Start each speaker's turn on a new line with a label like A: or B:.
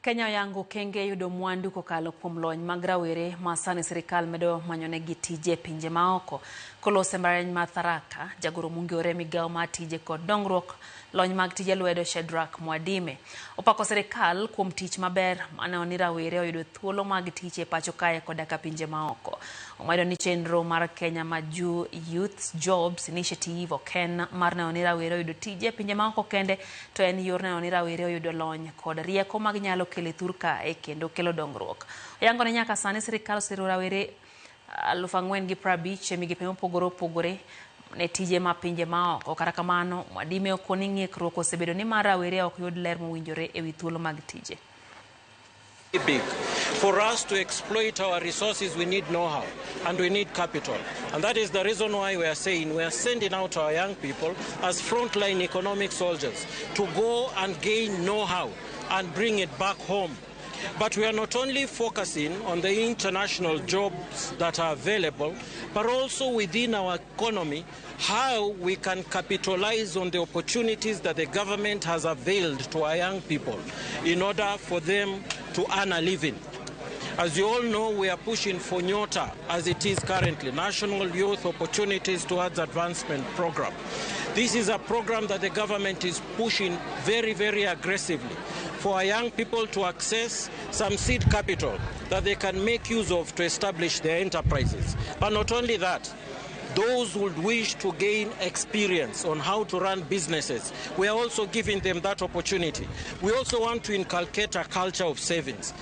A: Kenya oyango okenge yudo mwandu kokalo kuom lony mag rawere ma sani sirikal medo manyonegi tije e pinje maoko. Kolose mbalariany ma Tharaka, jagoro mongirore migao mar tije kod dongruok lony mag tije lwedo Shedrack Mwadime opako sirikal kuom tich maber maneno ni rawere oyudo thuolo mag tich e pacho kae koda ka pinje maoko. Omedo ni chenro mar Kenya Majuu Youth Jobs Initiative ok en mar neno ni rawere oyudo tije e pinje maoko kende to en yor neno ni rawere oyudo lony kod rieko mag nyalo kelo e thur kae kendo kelo dongruok. Oyango ni nyaka sani sirikal osero rawere 4,050 e migepe mopogore opogore ne tije ma pinje maoko. Kata kamano, Mwadime okoni ng'ikruok osebedo ni mar rawere ok yud ler mowinjore e wi thuolo mag tije.
B: Big. For us to exploit our resources, we need know-how and we need capital. And that is the reason why we are saying we are sending out our young people as frontline economic soldiers to go and gain know-how and bring it back home. But we are not only focusing on the international jobs that are available, but also within our economy, how we can capitalize on the opportunities that the government has availed to our young people in order for them to earn a living. As you all know, we are pushing for NYOTA as it is currently, National Youth Opportunities Towards Advancement Program. This is a program that the government is pushing very, very aggressively for our young people to access some seed capital that they can make use of to establish their enterprises. But not only that, those who would wish to gain experience on how to run businesses, we are also giving them that opportunity. We also want to inculcate a culture of savings.